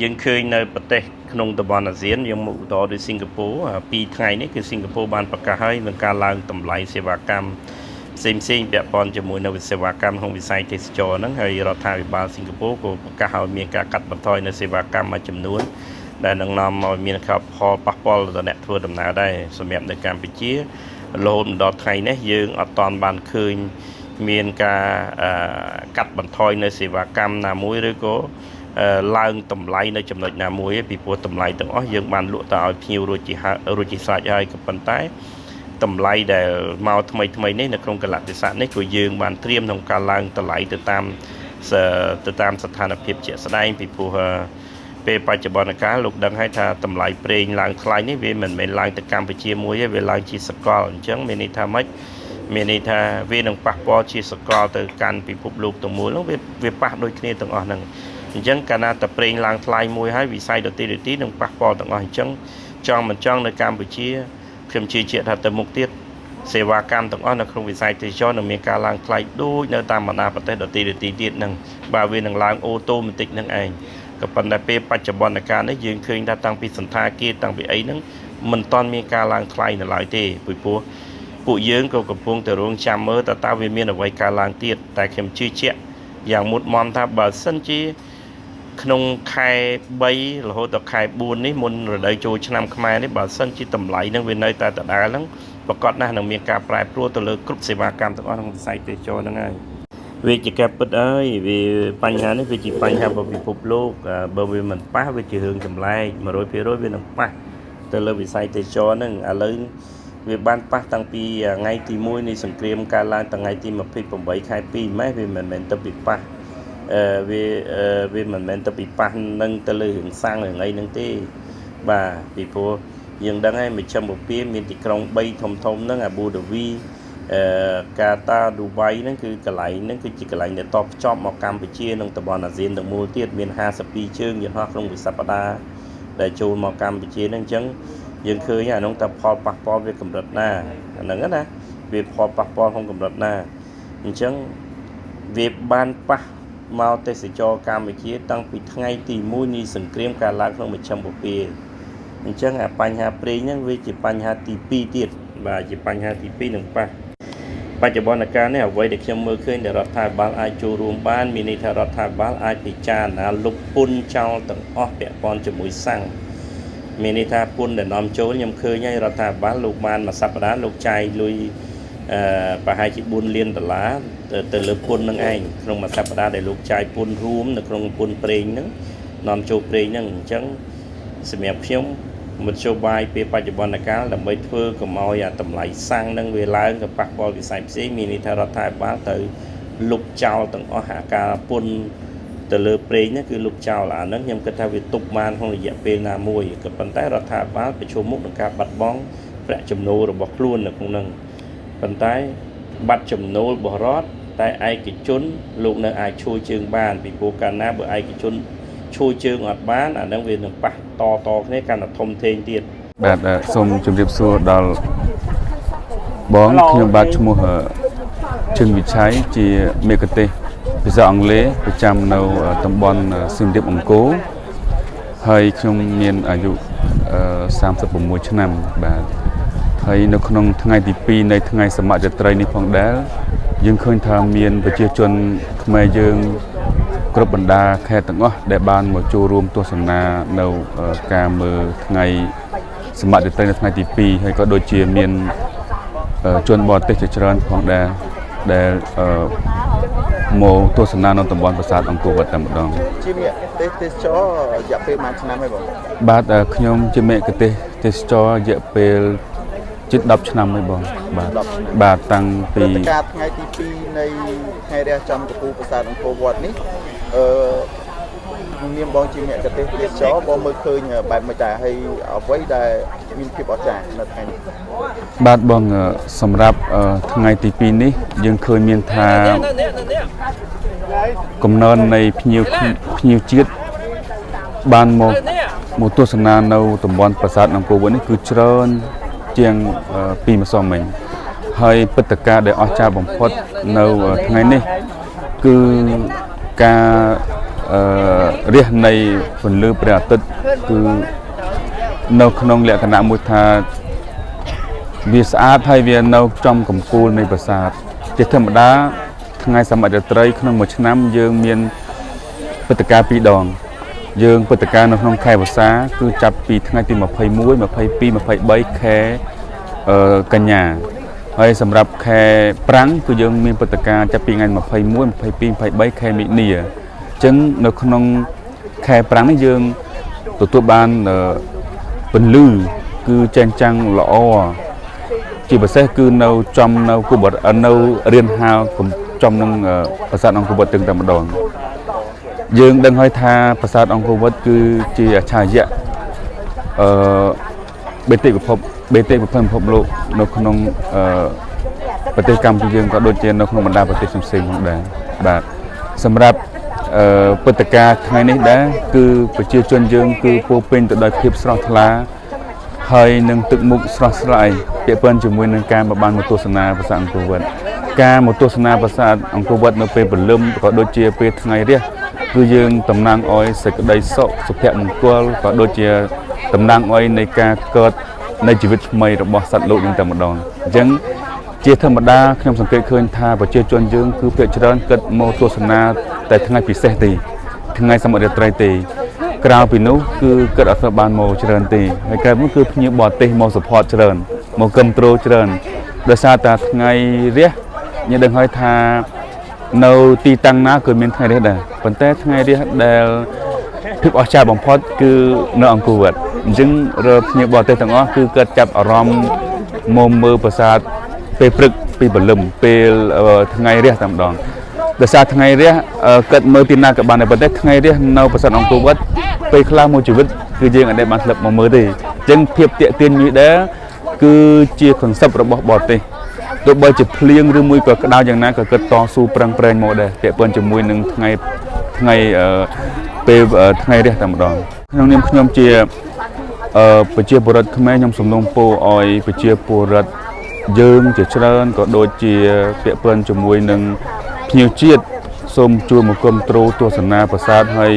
យើងឃើញនៅប្រទេសក្នុងតំបន់អាស៊ានយើងមកឧទាហរណ៍ដូចសិង្ហបុរីពីរថ្ងៃនេះគឺសិង្ហបុរីបានប្រកាសហើយនឹងការឡើងតម្លៃសេវាកម្មផ្សេងផ្សេងពាក់ព័ន្ធជាមួយនៅសេវាកម្មក្នុងវិស័យទេសចរហ្នឹងហើយរដ្ឋាភិបាលសិង្ហបុរីក៏ប្រកាសឲ្យមានការកាត់បន្ថយនៅសេវាកម្មមួយចំនួនដែលនឹងនាំឲ្យមានផលប៉ះពាល់ដល់អ្នកធ្វើដំណើរដែរសម្រាប់នៅកម្ពុជារហូតមកដល់ថ្ងៃនេះយើងអត់ទាន់បានឃើញមានការកាត់បន្ថយនៅសេវាកម្មណាមួយឬក៏ឡើងតម្លៃនៅចំណុចណាមួយឯងពីព្រោះតម្លៃទាំងអស់យើងបានលក់ទៅឲ្យភ្ញៀវរួចជារួចជាស្រេចហើយក៏ប៉ុន្តែតម្លៃដែលមកថ្មីថ្មីនេះនៅក្នុងកលៈទេសៈនេះក៏យើងបានត្រៀមក្នុងការឡើងតម្លៃទៅតាមស្ថានភាពជាក់ស្ដែងពីព្រោះពេលបច្ចុប្បន្នកាលលោកដឹងហើយថាតម្លៃប្រេងឡើងថ្លៃនេះវាមិនមែនឡើងទៅកម្ពុជាមួយទេវាឡើងជាសកលអញ្ចឹងមានន័យថាម៉េចមានន័យថាវានឹងប៉ះពាល់ជាសកលទៅកាន់ពិភពលោកទាំងមូលនោះវាប៉ះដូចគ្នាទាំងអស់ហ្នឹងអញ្ចឹងកាលណាតែប្រេងឡើងថ្លៃមួយហើយវិស័យដទៃដទៃនឹងប៉ះពាល់ទាំងអស់អញ្ចឹងចង់មិនចង់នៅកម្ពុជាខ្ញុំជឿជាក់ថាទៅមុខទៀតសេវាកម្មទាំងអស់នៅក្នុងវិស័យទេសចរនឹងមានការឡើងថ្លៃដូចនៅតាមបណ្ដាប្រទេសដទៃដទៃទៀតហ្នឹងបាទវានឹងឡើង automatic ហ្នឹងឯងក៏ប៉ុន្តែពេលបច្ចុប្បន្នកាលនេះយើងឃើញថាតាំងពីសន្តាគារតាំងពីអីហ្នឹងមិនទាន់មានការឡើងថ្លៃនៅឡើយទេពីព្រោះពួកយើងក៏កំពុងតែរងចាំមើលតើតើវាមានអ្វីកើតឡើងទៀតតែខ្ញុំជឿជាក់យ៉ាងមុតមមថាបើសិនជាក្នុងខែ3រហូតដល់ខែ4នេះមុនរដូវចូលឆ្នាំខ្មែរនេះបើសិនជាតម្លៃនឹងវានៅតែដដែលហ្នឹងប្រកាសណាស់នឹងមានការប្រែប្រួលទៅលើគ្រប់សេវាកម្មទាំងអស់ក្នុងវិស័យទេសចរហ្នឹងហើយវាជាការពិតហើយវាបញ្ហានេះវាជាបញ្ហារបស់ពិភពលោកបើវាមិនប៉ះវាជារឿងចម្លែក100%វានឹងប៉ះទៅលើវិស័យទេសចរហ្នឹងឥឡូវវាបានប៉ះតាំងពីថ្ងៃទី1នៃសង្គ្រាមកើតឡើងតាំងថ្ងៃទី28ខែ2ម៉េះវាមិនមែនទៅពីប៉ះអឺវាវាមិនមែនទៅពីប៉ះនឹងទៅលើរឿងសាំងរឿងអីហ្នឹងទេបាទពីព្រោះយើងដឹងហើយមជ្ឈិមបូព៌ាមានទីក្រុង3ធំធំហ្នឹងអាប៊ូដាវីអឺកាតាឌូបៃហ្នឹងគឺកន្លែងហ្នឹងគឺជាកន្លែងដែលតភ្ជាប់មកកម្ពុជានិងតំបន់អាស៊ានទាំងមូលទៀតមាន52ជើងយន្តហោះក្នុងមួយសប្តាហ៍ដែលចូលមកកម្ពុជាហ្នឹងអញ្ចឹងយើងឃើញអានោះតើផលប៉ះពាល់វាកម្រិតណាអាហ្នឹងណាវាផលប៉ះពាល់ក្នុងកម្រិតណាអញ្ចឹងវាបានប៉ះមកទេសចរកម្ពុជាតាំងពីថ្ងៃទី1នៃសង្គ្រាមកើតឡើងក្នុងមជ្ឈិមបូព៌ាអញ្ចឹងអាបញ្ហាប្រេងហ្នឹងវាជាបញ្ហាទី2ទៀតបាទជាបញ្ហាទី2នឹងប៉ះបច្ចុប្បន្នកាលនេះអ្វីដែលខ្ញុំមើលឃើញដែលរដ្ឋាភិបាលអាចចូលរួមបានមានន័យថារដ្ឋាភិបាលអាចពិចារណាលុបពន្ធចោលទាំងអស់ពាក់ព័ន្ធជាមួយសាំងមានន័យថាពន្ធដែលនាំចូលខ្ញុំឃើញហើយរដ្ឋាភិបាលលោកបានមួយសប្តាហ៍លោកចាយលុយអឺប្រហែលជា4លានដុល្លារទៅលើពន្ធនឹងឯងក្នុងមួយសប្តាហ៍ដែលលោកចាយពន្ធរួមនៅក្នុងពន្ធប្រេងហ្នឹងនាំចូលប្រេងហ្នឹងអញ្ចឹងសម្រាប់ខ្ញុំមធ្យោបាយពេលបច្ចុប្បន្នកាលដើម្បីធ្វើកុំឲ្យអាតម្លៃសាំងនឹងវាឡើងក៏ប៉ះពាល់វិស័យផ្សេងមានន័យថារដ្ឋាភិបាលទៅលុបចោលទាំងអស់អាការពន្ធទៅលើប្រេងហ្នឹងគឺលុបចោលអាហ្នឹងខ្ញុំគិតថាវាទប់បានក្នុងរយៈពេលណាមួយក៏ប៉ុន្តែរដ្ឋាភិបាលប្រឈមមុខនឹងការបាត់បង់ប្រាក់ចំណូលរបស់ខ្លួននៅក្នុងហ្នឹងប៉ុន្តែបាត់ចំណូលរបស់រដ្ឋតែឯកជនលោកនៅអាចជួយជើងបានពីព្រោះកាលណាបើឯកជនជួយជើងអត់បានអាហ្នឹងវានឹងប៉ះតតគ្នាកាន់តែធំធេងទៀត បាទសូមជម្រាបសួរដល់បងខ្ញុំបាទឈ្មោះជឹងវិឆ័យជាមេកទេសភាសាអង់គ្លេសប្រចាំនៅតំបន់សៀមរាបអង្គរហើយខ្ញុំមានអាយុ36ឆ្នាំបាទហើយនៅក្នុងថ្ងៃទី2នៃថ្ងៃសមរាត្រីនេះផងដែរយើងឃើញថាមានប្រជាជនខ្មែរយើងគ្រប់បណ្ដាខេត្តទាំងអស់ដែលបានមកចូលរួមទស្សនានៅការមើលថ្ងៃសមរាត្រីនៅថ្ងៃទី2ហើយក៏ដូចជាមានជនបរទេសជាច្រើនផងដែរដែលមកទស្សនានៅតំបន់ប្រាសាទអង្គរវត្តតែម្ដង ជាមគ្គុទេសទេសចររយៈពេលប៉ុន្មានឆ្នាំហើយបង បាទខ្ញុំជាមគ្គុទេសទេសចររយៈពេលជិត10ឆ្នាំហើយបងបាទបាទតាំងពី ព្រឹត្តិការណ៍ថ្ងៃទី2នៃថ្ងៃរះចំកពូប្រាសាទអង្គរវត្តនេះអឺក្នុងនាមបងជាមគ្គុទេសទេសចរបងមើលឃើញបែបម៉េចដែរហើយអ្វីដែលមានភាពអស្ចារ្យនៅថ្ងៃនេះ បាទបងសម្រាប់ថ្ងៃទី2នេះយើងឃើញមានថាកំណើននៃភ្ញៀវភ្ញៀវជាតិបានមកមកទស្សនានៅតំបន់ប្រាសាទអង្គរវត្តនេះគឺច្រើនជាងពីម្សិលមិញហើយព្រឹត្តិការណ៍ដែលអស្ចារ្យបំផុតនៅថ្ងៃនេះគឺការ រះនៃពន្លឺព្រះអាទិត្យគឺនៅក្នុងលក្ខណៈមួយថាវាស្អាតហើយវានៅចំកំពូលនៃប្រាសាទជាធម្មតាថ្ងៃសមរាត្រីក្នុងមួយឆ្នាំយើងមានព្រឹត្តិការណ៍ពីរដងយើងព្រឹត្តិការណ៍នៅក្នុងខែវស្សាគឺចាប់ពីថ្ងៃទី21 22 23ខែកញ្ញាហើយសម្រាប់ខែប្រាំងគឺយើងមានព្រឹត្តិការណ៍ចាប់ពីថ្ងៃ21 22 23ខែមីនាអញ្ចឹងនៅក្នុងខែប្រាំងនេះយើងទទួលបានពន្លឺគឺចែងចាំងល្អជាពិសេសគឺនៅចំនៅគបនៅរៀនហាលចំនឹងប្រាសាទអង្គរវត្តទាំងតែម្ដងយើងដឹងហើយថាប្រាសាទអង្គរវត្តគឺជាអច្ឆរិយៈអឺបេតិកភពបេតិកភណ្ឌពិភពលោកនៅក្នុងអឺប្រទេសកម្ពុជាយើងក៏ដូចជានៅក្នុងបណ្ដាប្រទេសផ្សេងៗផងដែរបាទសម្រាប់អឺព្រឹត្តិការណ៍ថ្ងៃនេះដែរគឺប្រជាជនយើងគឺពោពេញទៅដោយភាពស្រស់ថ្លាហើយនឹងទឹកមុខស្រស់ស្រាយពាក់ព័ន្ធជាមួយនឹងការមកបានមកទស្សនាប្រាសាទអង្គរវត្តការមកទស្សនាប្រាសាទអង្គរវត្តនៅពេលព្រលឹមក៏ដូចជាពេលថ្ងៃរះគឺយើងតំណាងឲ្យសេចក្តីសុខសុភមង្គលក៏ដូចជាតំណាងឲ្យនៃការកើតនៃជីវិតថ្មីរបស់សត្វលោកនឹងតែម្ដងអញ្ចឹងជាធម្មតាខ្ញុំសង្កេតឃើញថាប្រជាជនយើងគឺភាគច្រើនគិតមកទស្សនាតែថ្ងៃពិសេសទេថ្ងៃសមរាត្រីទេក្រៅពីនោះគឺគិតអត់បានមកច្រើនទេហើយក្រៅនោះគឺភ្ញៀវបរទេសមក support ច្រើនមកគ្រប់គ្រងច្រើនដោយសារតែថ្ងៃរះយើងដឹងហើយថានៅទីតាំងណាក៏មានថ្ងៃរះដែរប៉ុន្តែថ្ងៃរះដែលភាពអស្ចារ្យបំផុតគឺនៅអង្គរវត្តអញ្ចឹងរាល់ភ្ញៀវបរទេសទាំងអស់គឺគាត់ចាប់អារម្មណ៍មកមើលប្រាសាទពេលព្រឹកពីព្រលឹមពេលថ្ងៃរះតែម្ដងដោយសារថ្ងៃរះគាត់មើលទីណាក៏បានដែរប៉ុន្តែថ្ងៃរះនៅប្រាសាទអង្គរវត្តពេលខ្លះមួយជីវិតគឺយើងអត់ដែលបានស្លឹកមកមើលទេអញ្ចឹងភាពទាក់ទាញមួយដែរគឺជា concept របស់បរទេសទោះបីជាភ្លៀងឬមួយក៏ក្តៅយ៉ាងណាក៏គិតតស៊ូប្រឹងប្រែងមកដែរពាក់ព័ន្ធជាមួយនឹងថ្ងៃថ្ងៃពេលថ្ងៃរះតែម្ដងក្នុងនាមខ្ញុំជាប្រជាពលរដ្ឋខ្មែរខ្ញុំសំណូមពរឲ្យប្រជាពលរដ្ឋយើងជាច្រើនក៏ដូចជាពាក់ព័ន្ធជាមួយនឹងភ្ញៀវជាតិសូមជួយមកគ្រប់គ្រងទស្សនាប្រាសាទហើយ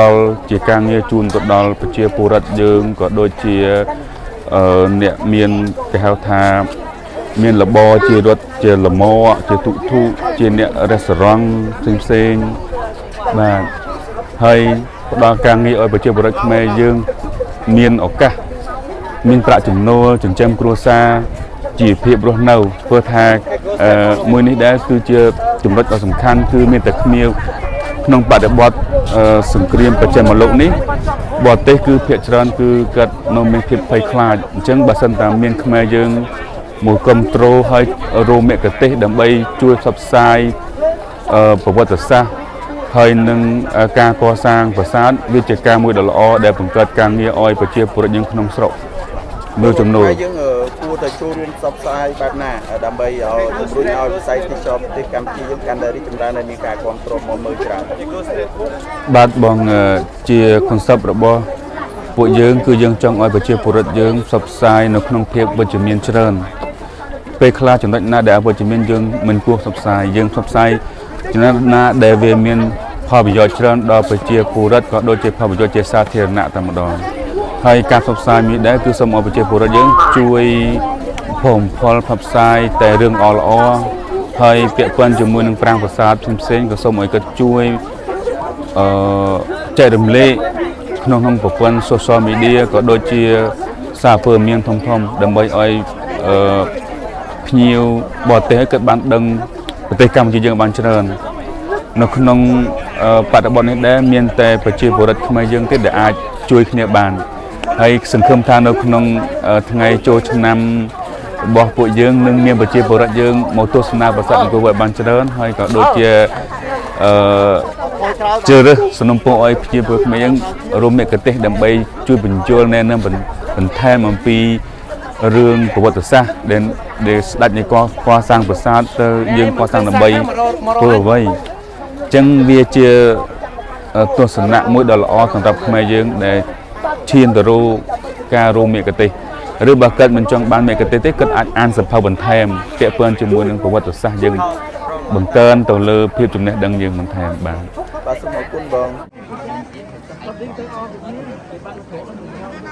ដល់ជាការងារជូនទៅដល់ប្រជាពលរដ្ឋយើងក៏ដូចជាអ្នកមានគេហៅថាមានរបរជារថជាលមជាទុធុជាអ្នករេស្តូរ៉ង់ផ្សេងៗបាទហើយផ្ដល់ការងារឲ្យប្រជាពលរដ្ឋខ្មែរយើងមានឱកាសមានប្រាក់ចំណូលចិញ្ចឹមគ្រួសារជីវភាពរស់នៅព្រោះថាមួយនេះដែរគឺជាចំណុចដ៏សំខាន់គឺមានតែគ្នាក្នុងបរិបទសង្គ្រាមប្រចាំលោកនេះបរទេសគឺភាគច្រើនគឺគាត់នៅមានភាពភ័យខ្លាចអញ្ចឹងបើសិនតាមានខ្មែរយើងមកគ្រប់គ្រងឲ្យរោមគ្គទេសដើម្បីជួយផ្សព្វផ្សាយប្រវត្តិសាស្ត្រហើយនឹងការកសាងប្រាសាទវាជាការមួយដ៏ល្អដែលបង្កើតការងារឲ្យប្រជាពលរដ្ឋយើងក្នុងស្រុកមើលចំណូល យើងគួរតែចូលរួមផ្សព្វផ្សាយបែបណាដើម្បីឲ្យជំរុញឲ្យវិស័យទេសចរណ៍ប្រទេសកម្ពុជាយើងកាន់តែរីកចម្រើនហើយមានការគាំទ្រមកមើលច្រើនបាទបងជា concept របស់ពួកយើងគឺយើងចង់ឲ្យប្រជាពលរដ្ឋយើងផ្សព្វផ្សាយនៅក្នុងភាពវិជ្ជមានច្រើនពេលខ្លះចំណុចណាដែលអវិជ្ជមានយើងមិនគួរផ្សព្វផ្សាយយើងផ្សព្វផ្សាយចំណុចណាដែលវាមានផលប្រយោជន៍ច្រើនដល់ប្រជាពលរដ្ឋក៏ដូចជាផលប្រយោជន៍ជាសាធារណៈតែម្ដងហើយការផ្សព្វផ្សាយមួយដែរគឺសូមឲ្យប្រជាពលរដ្ឋយើងជួយបំផលផ្សព្វផ្សាយតែរឿងល្អៗហើយពាក់ព័ន្ធជាមួយនឹងប្រាង្គប្រាសាទផ្សេងៗក៏សូមឲ្យគាត់ជួយចែករំលែកក្នុងប្រព័ន្ធ social media ក៏ដូចជាសារព័ត៌មានធំៗដើម្បីឲ្យភ្ញៀវបរទេសឲ្យគាត់បានដឹងប្រទេសកម្ពុជាយើងបានច្រើននៅក្នុងបរិបទនេះដែរមានតែប្រជាពលរដ្ឋខ្មែរយើងទេដែលអាចជួយគ្នាបានហើយសង្ឃឹមថានៅក្នុងថ្ងៃចូលឆ្នាំរបស់ពួកយើងនឹងមានប្រជាពលរដ្ឋយើងមកទស្សនាប្រាសាទអង្គរវត្តបានច្រើនហើយក៏ដូចជាជ្រើសរើសសំណូមពរឲ្យប្រជាពលរដ្ឋខ្មែរយើងរួមមគ្គទេសដើម្បីជួយបញ្យល់ណែនាំបន្ថែមអំពីរឿងប្រវត្តិសាស្ត្រដែលស្ដេចនៃកសាងប្រាសាទទៅយើងកសាងដើម្បីធ្វើអ្វីអញ្ចឹងវាជាទស្សនៈមួយដ៏ល្អសម្រាប់ខ្មែរយើងដែលឈានទៅរកការរួមមគ្គទេសឬបើគាត់មិនចង់បានមគ្គទេសទេគាត់អាចអានសៀវភៅបន្ថែមពាក់ព័ន្ធជាមួយនឹងប្រវត្តិសាស្ត្រយើងបង្កើនទៅលើភាពចំណេះដឹងយើងបន្ថែមបាទ បាទសូម អរគុណបង។